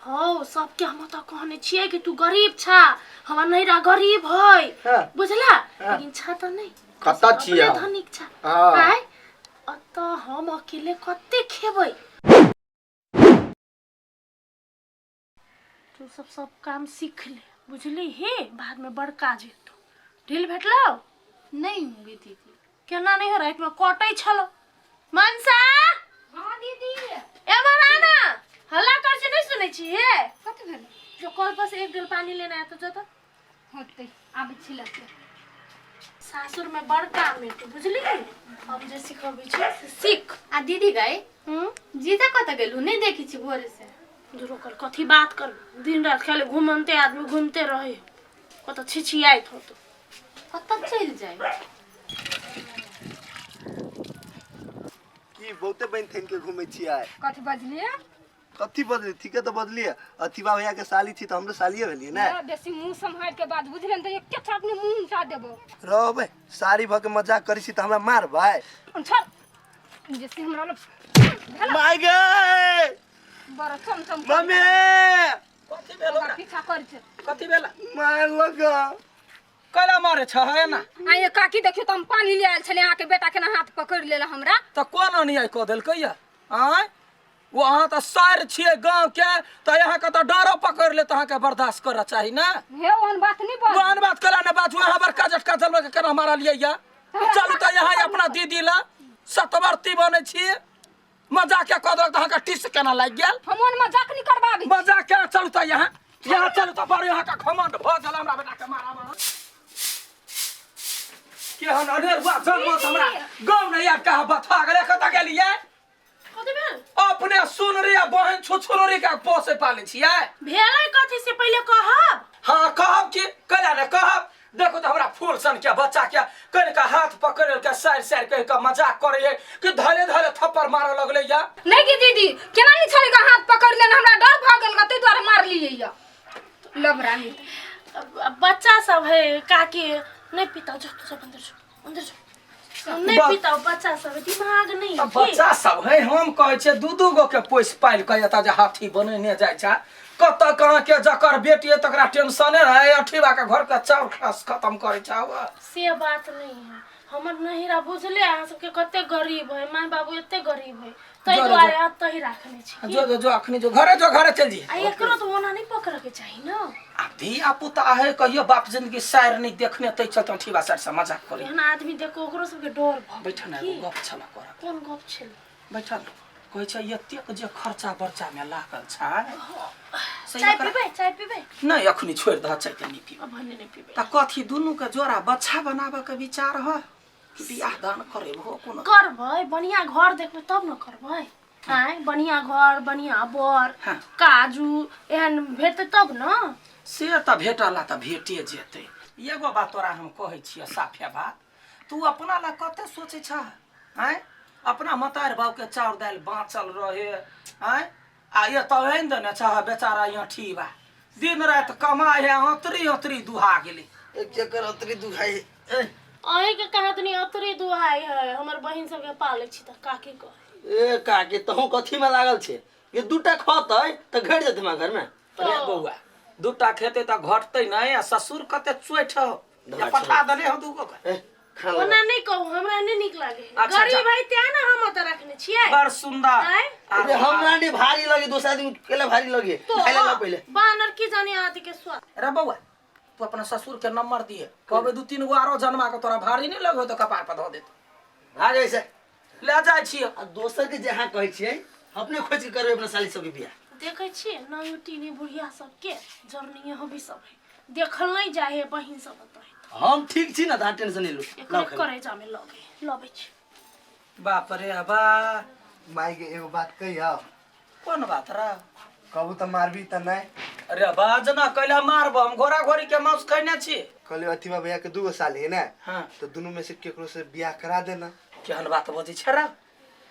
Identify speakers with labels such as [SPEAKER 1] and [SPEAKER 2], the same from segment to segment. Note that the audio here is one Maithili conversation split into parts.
[SPEAKER 1] हौ सबके हम तऽ कहने छियै कि तू गरीब छा हमर नैरा गरीब है
[SPEAKER 2] हाँ।
[SPEAKER 1] बुझला
[SPEAKER 2] हाँ।
[SPEAKER 1] लेकिन छा तऽ नहि
[SPEAKER 2] कतऽ छियै
[SPEAKER 1] अपने
[SPEAKER 2] हम?
[SPEAKER 1] धनिक छा
[SPEAKER 2] हाँ।
[SPEAKER 1] आय अतऽ हम अकेले कते खेबै तू सब सब काम सीख ले बुझली हे बाद में बड़ काज हेतौ ढील भेटलौ
[SPEAKER 3] नहीं होंगे दीदी
[SPEAKER 1] केना नहीं हो राति में कटै छलो मनसा
[SPEAKER 3] हाँ दीदी
[SPEAKER 1] एमहर आ ना हल्ला कर छै नहीं सुनै छी हे
[SPEAKER 3] कथी भेल
[SPEAKER 1] जो कल पर से एक डेल पानी लेना है तो जो तो
[SPEAKER 3] होतै आबै छी लग
[SPEAKER 1] सासुर में बड़ काम हेतौ बुझली हम जे सिखबै छी से सीख
[SPEAKER 3] आ दीदी गए
[SPEAKER 1] हम्म
[SPEAKER 3] जीजा कतऽ गेलू नहीं देखै छी भोरे से
[SPEAKER 1] दूर ओकर कथी बात कर दिन रात खाली घुमनते आदमी घूमते रहे कतऽ छिछियाइत होतो
[SPEAKER 3] कतऽ चलि जाए
[SPEAKER 2] की बहुते बनि थैन के घूमै छियै
[SPEAKER 4] कथी बजलियै
[SPEAKER 2] कथी बदली ठीके तऽ बदलियै अथीबा भैया के साली छी तऽ हमरो सालिए भेलियै ने
[SPEAKER 4] ना, बेसी मुंह सम्हारि के बात बुझले ने तऽ एके थाप ने मुंह उठा देबो
[SPEAKER 2] रहबै साड़ी भऽ के मजाक करै छी तऽ हमरा मारबै
[SPEAKER 4] छोड़ बेसी हमरा लग
[SPEAKER 2] माय गे
[SPEAKER 4] बड़ चमचम
[SPEAKER 2] मम्मी
[SPEAKER 5] कथी भेल
[SPEAKER 4] ओकर
[SPEAKER 5] ओकरा
[SPEAKER 4] पीछा कर छै
[SPEAKER 5] कथी भेल
[SPEAKER 2] मार लग
[SPEAKER 5] कैला मारे छ है ना
[SPEAKER 4] आ ये काकी देखियो तऽ हम पानी ले आयल छलै अहाँके बेटा केना हाथ पकड़ि लेल हमरा
[SPEAKER 5] तऽ कोन अन्याय कऽ देलकै या आँय ओ अहाँ तऽ सार छियै गाँवके तऽ अहाँके तऽ डरो पकड़ि लेत अहाँके बर्दाश्त करऽ चाही ने
[SPEAKER 4] हे ओहन बात नहि बोल
[SPEAKER 5] ओहन बात करा ने बाजू अहाँ बड़का झटका चलबै के केना मारलियै या चलू तऽ यहाँ अपना दीदी ला सतवर्ती बनै छी मजाक के कऽ देलक तऽ अहाँके टीस केना लागि गेल
[SPEAKER 4] हम ओहन मजाक नहि करबाबै छी।
[SPEAKER 5] मजाक के चलू तऽ यहाँ यहाँ चलू तऽ बड़ अहाँके घमंड भऽ गेल हमरा बेटा के मारा मारा केहन अनेर हुआ जन्म हमरा गाँव नहि आबि कऽ बथा गेलै कतऽ गेलियै
[SPEAKER 1] कथी भेल
[SPEAKER 5] अपने सुन रे आ बहन छुछुनरी के पोसे पाले छियै
[SPEAKER 1] भेलै कथी से पहिले कहब
[SPEAKER 5] हाँ कहब कि कैला ने कहब देखो तो हमरा फूल सन के बच्चा के कनि के हाथ पकड़ के साइड साइड कह के मजाक करे है कि धरे धरे थप्पड़ मारे लगले या
[SPEAKER 4] नहि गे दीदी केना नहि छलै के हाथ पकड़ि लेने हमरा डर भऽ गेल गे ताहि दुआरे मारलियै या लबरा नहीं
[SPEAKER 1] अब बच्चा सब है काकी नहीं पीता जो तू सब अंदर जो अंदर जो नहीं पीता बच्चा सब है, दिमाग नहीं है
[SPEAKER 5] तऽ बच्चा सब है हम कहै छियै दू दू गो के पोसि पालि कऽ एतऽ जे हाथी बनेने जाइ छै कतऽ कहाँ के जकर बेटी है तकरा टेंशने रहै अठीबा के घर के चाउर खास खत्म करै छै ओ।
[SPEAKER 1] से बात नहीं है हमर नहिरा बुझले अहाँ सबके कते गरीब है माय बाबू एते गरीब है ताहि
[SPEAKER 5] जो रे,
[SPEAKER 1] दुआरे एतऽ ही राखने छी
[SPEAKER 5] जो जो जो अखनी जो घरे जो घरे चल जी
[SPEAKER 1] आ एकरो तऽ ओना नहीं पकड़े के चाही ना
[SPEAKER 5] आ धिया पुता है कहियो बाप जिंदगी सायर नहीं देखने तै चलते अठीबा सायर से मजाक करी
[SPEAKER 1] एहन आदमी देखो ओकरो सबके डर भऽ
[SPEAKER 5] बैठल एगो गप छल कर
[SPEAKER 1] कोन गप छल
[SPEAKER 5] बैठल कहै छै एतेक जे खर्चा बर्चा में लागल छै से
[SPEAKER 1] चाय
[SPEAKER 5] एकरा-
[SPEAKER 1] पीबै चाय पीबै
[SPEAKER 5] नहि अखनी छोड़ि दह चाय तऽ नहि पीब
[SPEAKER 1] अब भने नहि पीबै
[SPEAKER 5] तऽ कथी दुनू के जोड़ा बच्चा बनाबऽ के विचार ह कि बियाह दान करेबहो कोनो
[SPEAKER 1] करबै बढ़िया घर देखबै तब ने करबै आँय बढ़िया घर बढ़िया बर
[SPEAKER 5] हाँ।
[SPEAKER 1] काजू एहन भेटतै तब ने
[SPEAKER 5] से तऽ भेटला तऽ भेटे जेतै एगो बात तोरा हम कहै छियह साफे बात तू अपना ला कते सोचै छह आँय अपना मतार बाबूके चाउर दालि बाँचल रहे आँय आ एतऽ आनि देने छह बेचारा अठीबा दिन राति कमाइ है अतरी अतरी दुहा गेलै
[SPEAKER 2] एक चक्कर अतरी दुखाइ ए
[SPEAKER 1] अहींके कहाँ तनी अतरी दुहाई है हमर बहिन सबके पालै छी तऽ काकी कहे
[SPEAKER 2] ए काकी तहूँ कथी में लागल छे ये दूटा खतै तऽ घटि जेतै हमरा घर में
[SPEAKER 5] अरे बौआ दूटा खेतै तऽ घटतै नहि आ ससुर कते चोइठ हो या पठा देने हो दूगो के
[SPEAKER 2] ए खाना
[SPEAKER 1] ओना नहीं कहू हमरा नहीं नीक लागे है।
[SPEAKER 5] अच्छा,
[SPEAKER 1] गरीब है तें ना हम ओतऽ रखने छियै
[SPEAKER 5] बड़ सुंदर
[SPEAKER 1] आँय?
[SPEAKER 2] अरे हमरा नहीं भारी लगे दोसर आदमी केला भारी लगे
[SPEAKER 1] तो
[SPEAKER 2] खाइला ला पहिले
[SPEAKER 1] बानर की जाने आदि के स्वाद
[SPEAKER 5] अरे बौआ तू अपना ससुर के नंबर दिए कहबे दू तीन गो आरो जनमा के तोरा भारी नहीं लगो तो कपार पर धो देत
[SPEAKER 2] भाग ऐसे
[SPEAKER 5] ले जाइ छियै
[SPEAKER 2] आ दोसर के जे अहाँ कहै छियै अपने खोज के करबै अपना साली सबके बियाह
[SPEAKER 1] देखै छियै नयूटीनी बुढ़िया सबके जरनीये हबी सब है देखल नहीं जाए है बहिन सब ओतऽ है
[SPEAKER 2] हम ठीक छी ना तऽ अहाँ टेंशन नहीं लू
[SPEAKER 1] एकरे
[SPEAKER 2] लाउ खाइ।
[SPEAKER 1] करे जामे लगे लबै छी
[SPEAKER 5] बाप रे बा
[SPEAKER 6] माई के एगो बात कहियो
[SPEAKER 5] कोन बात रे
[SPEAKER 6] कहू तऽ मारबी तऽ नहीं
[SPEAKER 5] अरे बाज ना कैला मारब हम घोड़ा घोड़ी के मांस खैने छी
[SPEAKER 6] कहलियो अथीबा भैया के दूगो साली है ना
[SPEAKER 5] हाँ
[SPEAKER 6] तो दुनू में से केकरो से बियाह करा देना
[SPEAKER 5] केहन बात बजै छै रे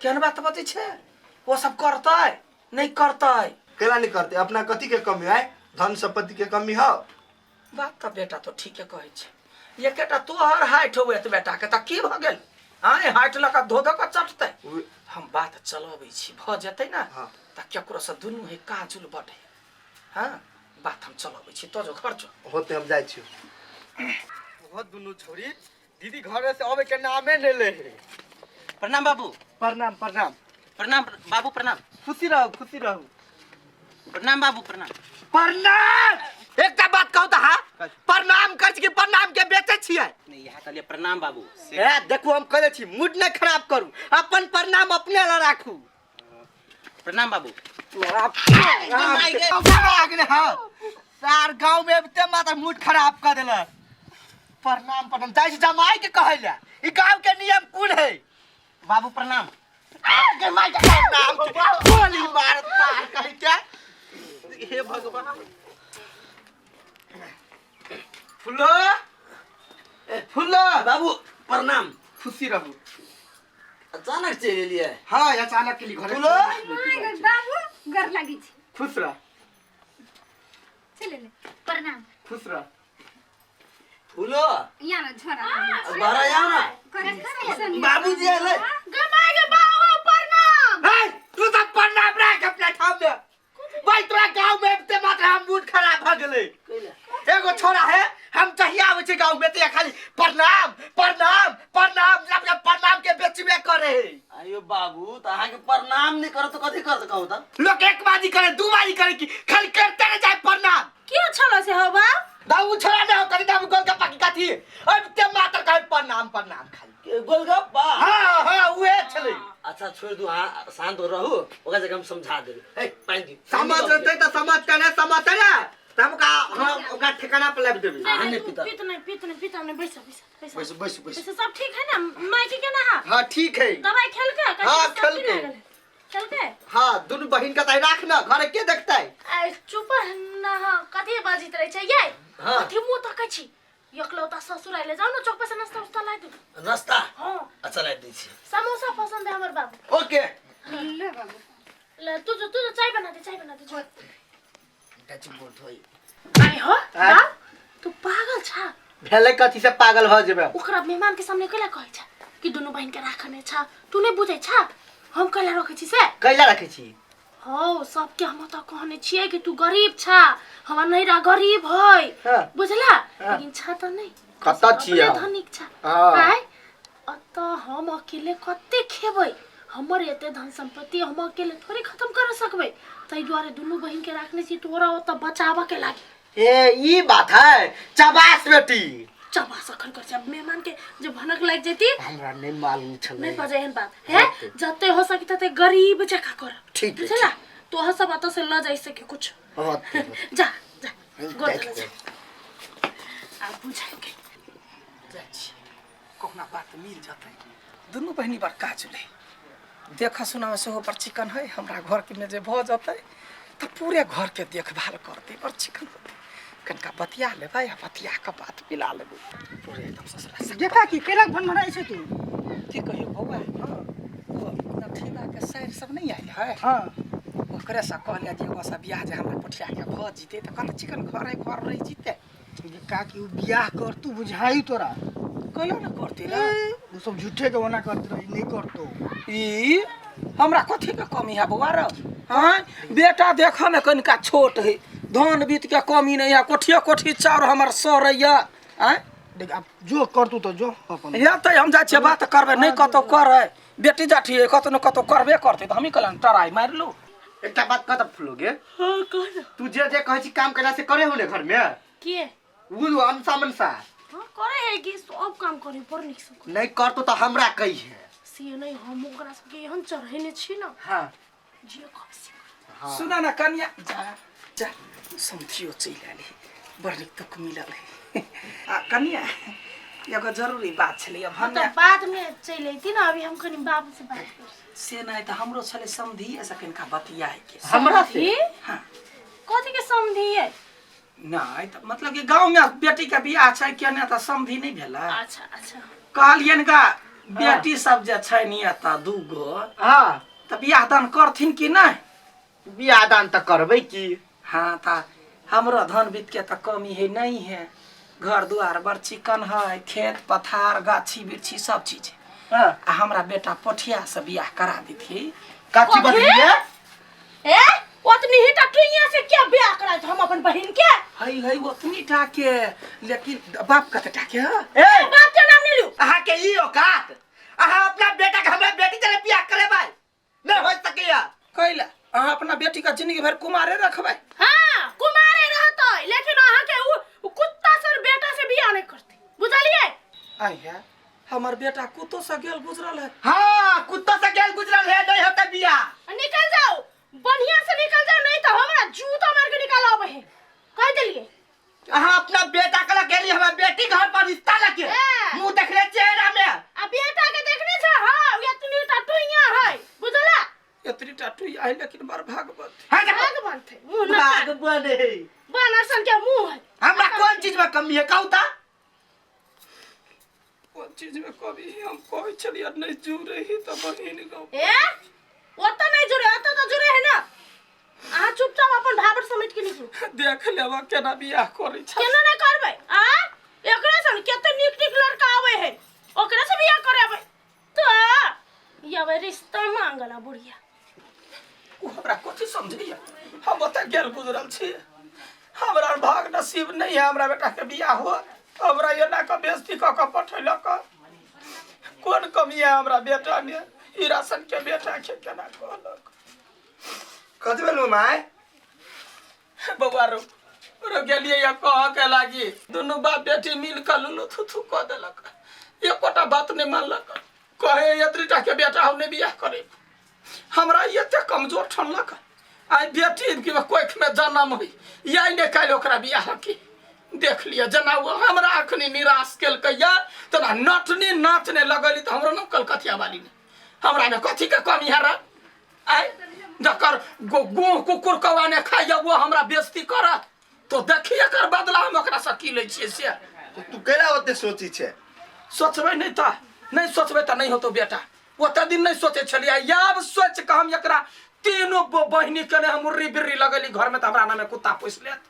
[SPEAKER 5] केहन बात बजै छै ओ सब करतै नहि करतै
[SPEAKER 6] केला नहीं करते अपना कथी के कमी है धन संपत्ति के कमी हो
[SPEAKER 5] बात तऽ बेटा तो ठीके कहै छै एकेटा तोहर हाइट हुए तऽ बेटाके तऽ की भऽ गेल आँय हाइट लऽ कऽ धो धो कऽ चटतै हम बात चलबै छी भऽ जेतै ने
[SPEAKER 6] हाँ।
[SPEAKER 5] तऽ केकरो से दुनू है काजुल बटे हाँ बात हम चलबै छी तो जो घर जो
[SPEAKER 6] होते हम जाइ छी।
[SPEAKER 7] बहुत दुनू छोरी दीदी घरे से आवे के नामे ने ले है।
[SPEAKER 8] प्रणाम बाबू।
[SPEAKER 7] प्रणाम प्रणाम।
[SPEAKER 8] प्रणाम बाबू प्रणाम।
[SPEAKER 7] खुशी रहू खुशी रहू।
[SPEAKER 8] प्रणाम बाबू प्रणाम।
[SPEAKER 7] प्रणाम। एकटा बात कहू तऽ हाँ, प्रणाम कर छी कि प्रणाम के बेचै छियै?
[SPEAKER 8] नहीं यहाँ कहलिए प्रणाम बाबू।
[SPEAKER 7] ए देखू हम कहले छी मूड नहि खराब करू, अपन प्रणाम अपने ला राखू।
[SPEAKER 8] प्रणाम बाबू।
[SPEAKER 7] सार गांव में अबिते मात्र मूड खराब कर देलक। प्रणाम प्रणाम जाइ छी जमाई के कहै ला, ई गांव के नियम कोन है?
[SPEAKER 8] बाबू प्रणाम।
[SPEAKER 7] गे माई के प्रणाम गोली मार पार कहि के।
[SPEAKER 8] हे भगवान।
[SPEAKER 7] फुलो ए फुलो
[SPEAKER 2] बाबू प्रणाम।
[SPEAKER 7] खुशी रहू।
[SPEAKER 2] अचानक चलि एलियै?
[SPEAKER 7] हाँ अचानक के लिए घरे।
[SPEAKER 2] फुलो
[SPEAKER 3] बाबू गर लागी छी।
[SPEAKER 7] खुश रह।
[SPEAKER 3] चले ले प्रणाम।
[SPEAKER 7] खुश रह।
[SPEAKER 2] फुलो
[SPEAKER 3] यहाँ ना झोरा
[SPEAKER 2] बाहर आउ ना। बाबूजी आएले।
[SPEAKER 1] गमाय के बाबू प्रणाम।
[SPEAKER 7] हे तू सब प्रणाम राख अपना ठाम में। भाई तोरा गांव में अबिते मात्र हम मूड खराब भ गेलै। एगो छोरा है, हम जहिया आबै छै गांव में तहिया खाली प्रणाम प्रणाम प्रणाम अपना प्रणाम के बेचबे करे है।
[SPEAKER 2] आयो बाबू त अहाँ के प्रणाम नहीं करत त कथी करत कहू त?
[SPEAKER 7] लोग एक बाजी करे दू बाजी करे की खाली करते रह जाए प्रणाम।
[SPEAKER 1] के छलो से हो बाप?
[SPEAKER 7] दाऊ छोरा ना हो कनी दाऊ गोलगप्पा की कथी अबिते मात्र कहे प्रणाम प्रणाम खाली।
[SPEAKER 2] के गोलगप्पा?
[SPEAKER 7] हाँ हाँ उहे छलै।
[SPEAKER 2] अच्छा छोड़ दू, अहाँ शांत रहू, ओकरा जगह हम समझा देबै। हे पानि दी।
[SPEAKER 7] समझ रहतै त समझ के नहि समझतै ने त हम ओकरा हम ओकरा ठिकाना पर लाबि देबै।
[SPEAKER 2] अहाँ नहि पीता।
[SPEAKER 1] पीत नहीं पीत नहीं पीत नहीं, बैस बैस बैस
[SPEAKER 6] बैस बैस बैस।
[SPEAKER 1] बैस। सब ठीक है ना? माई के केना है?
[SPEAKER 7] हाँ ठीक है।
[SPEAKER 1] दवाई खेलके?
[SPEAKER 7] हाँ, खेलकै।
[SPEAKER 1] खेलके?
[SPEAKER 7] हाँ दुनू बहिन के तही राख ना, घरे के देखतै?
[SPEAKER 1] आ चुप ना, कथी बाजित रहै छै यै?
[SPEAKER 2] हाँ।
[SPEAKER 1] कथी मुँह तकै छी? एकलौता ससुर आइले, जाउ न चौक पर से नाश्ता उस्ता ला दू।
[SPEAKER 2] नाश्ता?
[SPEAKER 1] हाँ।
[SPEAKER 2] अच्छा ला दै छी।
[SPEAKER 1] समोसा पसंद है हमर बाबू।
[SPEAKER 7] ओके।
[SPEAKER 3] ले बाबू।
[SPEAKER 1] ले तू जो तू जो चाय बना दे, चाय बना दे।
[SPEAKER 2] बोल
[SPEAKER 1] आइ हो बाप, तू पागल छा?
[SPEAKER 7] भेलै कथी से पागल भ जेबै?
[SPEAKER 1] ओकरा मेहमान के सामने कैला कहै छा कि दुनू बहिन के राखने छा? तू नहीं बुझै छा हम कैला रखै छी से?
[SPEAKER 7] कैला रखै छी?
[SPEAKER 1] हौ सबके हम त कहने छियै कि तू गरीब छा, हमर नैरा गरीब है।
[SPEAKER 7] हाँ।
[SPEAKER 1] बुझला? लेकिन छा त नहीं।
[SPEAKER 7] कतऽ छियै?
[SPEAKER 1] अपने धनिक छा।
[SPEAKER 7] हाँ।
[SPEAKER 1] आइ अत हम अकेले कते खेबै? हमर एते धन संपत्ति हम अकेले थोड़े खत्म कर सकबै। ताहि दुआरे दुनू बहिन के राखने छी तोरा ओतऽ बचाबऽ के लागी।
[SPEAKER 7] ए ई बात है चबास बेटी।
[SPEAKER 1] चबास अखन कर छै, मेहमान के जे भनक लागि जेती।
[SPEAKER 7] हमरा नहीं मालूम छलै।
[SPEAKER 1] नहीं बजे एहन बात है, जते हो सके तते गरीब जकाँ कर।
[SPEAKER 7] ठीक है,
[SPEAKER 1] बुझला? तोहर सब अतऽ से ल जाइ सके कुछ।
[SPEAKER 7] होतै।
[SPEAKER 1] जा जा गोर जा। आ बुझाइ के
[SPEAKER 5] जाइ छी कहुना बात मिल जतै। दुनू बहिनी बड़ काजुल है, देखा सुना सेहो बड़ चिकन है। हमरा घर के में जे भऽ जतै तऽ पूरे घर के देखभाल करतै, बड़ चिकन होतै। कनिका बतिया लेबै आ बतिया के बात मिला लेबै पूरे एकदम ससुरा।
[SPEAKER 9] देखा कि केला भनभनाइ छै तू?
[SPEAKER 5] की कहियौ बौआ, ओ नथिबा के साइर सब नहीं आयल है।
[SPEAKER 9] हाँ।
[SPEAKER 5] ओकरे से कहलियै जे एगो से बियाह जे हमरा पोठिया के भऽ जितै तऽ कत चिकन घरे घर रहि जितै।
[SPEAKER 9] काकी उ बियाह कर तू बुझाई तोरा?
[SPEAKER 5] कैला न करतै रे?
[SPEAKER 9] उ सब झूठे के ओना करत रही, नहीं करतो।
[SPEAKER 5] ई हमरा कथी के कमी है बौआ रो? हाँ बेटा देख में कनिका छोट है, धन बीत के कमी नहीं है, कोठिया कोठी चाउर हमर सरैया। आँय
[SPEAKER 9] देख अब जो करतू तो जो अपन।
[SPEAKER 5] या तऽ हम जाइ छियै बात करबै, नहीं कतौ करै बेटी जाठी है, कतौ न कतौ करबे करतै तऽ हमही कहलन टराइ मारि लू।
[SPEAKER 7] एकटा बात कह त फुलो गे।
[SPEAKER 1] हाँ कह।
[SPEAKER 7] तू जे जे कहै छी काम करला से करे हो ने घर में?
[SPEAKER 1] के
[SPEAKER 7] उ अनसा मनसा।
[SPEAKER 1] हाँ करे है कि सब काम करे पर निक से करे।
[SPEAKER 7] नहीं करतो त हमरा कही है।
[SPEAKER 1] से नहीं हम ओकरा सबके एहन चढ़ेने छी ना।
[SPEAKER 7] हाँ।
[SPEAKER 1] जे कहब से।
[SPEAKER 7] हाँ।
[SPEAKER 5] सुना ना कन्या, जा जा समथियो चलि आयल है, बड़ नीक तक मिलल है। आ कन्या एगो जरूरी बात छलै अब
[SPEAKER 1] हम
[SPEAKER 5] हम
[SPEAKER 1] तो बाद में चलि अयती ना, अभी हम कनी बाबू से बात कर।
[SPEAKER 5] से नहीं तऽ हमरो छलै समधिए से कनिका बतियाए के।
[SPEAKER 7] हमरा से?
[SPEAKER 5] हाँ।
[SPEAKER 1] कथी के समधी है?
[SPEAKER 5] नहीं तऽ मतलब कि गाँव में बेटी के बियाह छै के नहि तऽ समधी नहीं भेलै।
[SPEAKER 1] अच्छा अच्छा।
[SPEAKER 5] कहलियनि गा बेटी सब जे छै नि एतऽ दूगो।
[SPEAKER 7] हाँ।
[SPEAKER 5] तऽ बियाह दान करथिन कि नहि?
[SPEAKER 7] बियाह दान तऽ करबै की।
[SPEAKER 5] हाँ तऽ हमरो धन वित्त के तऽ कमी है नहीं है, घर दुआर बड़ चिकन है, खेत पथार गाछी वृक्षी सब चीज है।
[SPEAKER 7] हाँ।
[SPEAKER 5] आ हमरा बेटा पोठिया से बियाह करा देथिन।
[SPEAKER 7] कथी बजलियै?
[SPEAKER 1] ए ओतनी ही टा टुइया से क्या बियाह कराइत
[SPEAKER 5] भाई है ओतनी टा के, लेकिन बाप कते टा के है?
[SPEAKER 7] ए
[SPEAKER 1] बाप के नाम नहीं लियो।
[SPEAKER 7] अहाँ के ई औकात, अहाँ अपना बेटा के हमरा बेटी जरे बियाह करेबै नहीं हो सकैया।
[SPEAKER 5] कैला अहाँ अपना बेटी का जिंदगी भर कुमारे रखबै?
[SPEAKER 1] हाँ कुमारे रहतै, लेकिन अहाँ के उ कुत्ता सर बेटा से बियाह नहीं करते, बुझलिए?
[SPEAKER 5] आया हमर बेटा कुत्तो से गेल गुजरल है।
[SPEAKER 7] हाँ कुत्तो से गेल गुजरल है, नहीं होता बियाह।
[SPEAKER 1] निकल जाओ, बढ़िया से निकल जाओ, नहीं तो हमरा जूता मार के निकाल आवे है, कह देलिए।
[SPEAKER 7] अहाँ अपना बेटा के लगे हमरा बेटी घर पर रिश्ता लगे मुंह देखले चेहरा में।
[SPEAKER 1] आ बेटा के देखने छ? हां एतनी टा टुइया है, बुझला?
[SPEAKER 5] एतनी टा टुइया है, लेकिन बड़ भागवत
[SPEAKER 7] है।
[SPEAKER 1] भागवंत है, मुंह न
[SPEAKER 7] भागवंत है,
[SPEAKER 1] बानर सन के मुंह है।
[SPEAKER 7] हमरा कौन चीज में कमी है कहू ता?
[SPEAKER 5] कौन चीज में कमी है? हम कहै छलियै नहीं जुड़े ही त बहिन गौ।
[SPEAKER 1] ए ओत नहीं जुड़े, ओत तो जुड़े है ना। अहाँ चुपचाप अपन भाबर समेट के निकलू।
[SPEAKER 5] देख लेबा केना बियाह करै छ।
[SPEAKER 1] केना नहीं करबै? आ एकरा सन कते नीक नीक लड़का आवे है, ओकरा से बियाह करेबै तो यावे रिश्ता मांगला बुढ़िया।
[SPEAKER 5] उ हमरा कथी समझैया? हम ओतऽ गेल गुजरल छी, हमरा भाग नसीब नहीं है हमरा बेटा के बियाह हो, हमरा एना के बेइज्जती कऽ के पठेलक। कोन कमी है हमरा बेटा में? ई राशन के बेटा के केना कहलक?
[SPEAKER 6] कथी भेलौ my?
[SPEAKER 5] बौआ रो रो गेलियै या कह के लागी दुनू बाप बेटी मिल के लुलु थुथु कऽ देलक, एकोटा बात नहीं मानलक। कहे एतरीटा के बेटा हम नहीं बियाह करे, हमरा एते कमजोर ठनलक। आइ बेटी के कोख में जन्म होइ या नहि काल्हि ओकरा बियाह की देख लिअ जेना ओ हमरा अखनी निराश केलकै या तेना नटनी नाचने लगली तऽ हमरो न कलकतिया वाली ने हमरा में कथी के कमी है रे? आइ जकर गोह कुकुर कौआ ने खाइया वो हमरा बेइज्जती करत तो देखी एकर बदला हम ओकरा से की लै छियै से।
[SPEAKER 6] तो तू केला ओते सोची छे?
[SPEAKER 5] सोचबै नहि तऽ नहि सोचबै तऽ नहि होतौ बेटा। ओते दिन नहि सोचै छलियै, आब सोच के हम एकरा तीनों बहिनी के हम उर्री बिर्री लगेली घर में तऽ हमरा नामे कुत्ता पोसि लेत।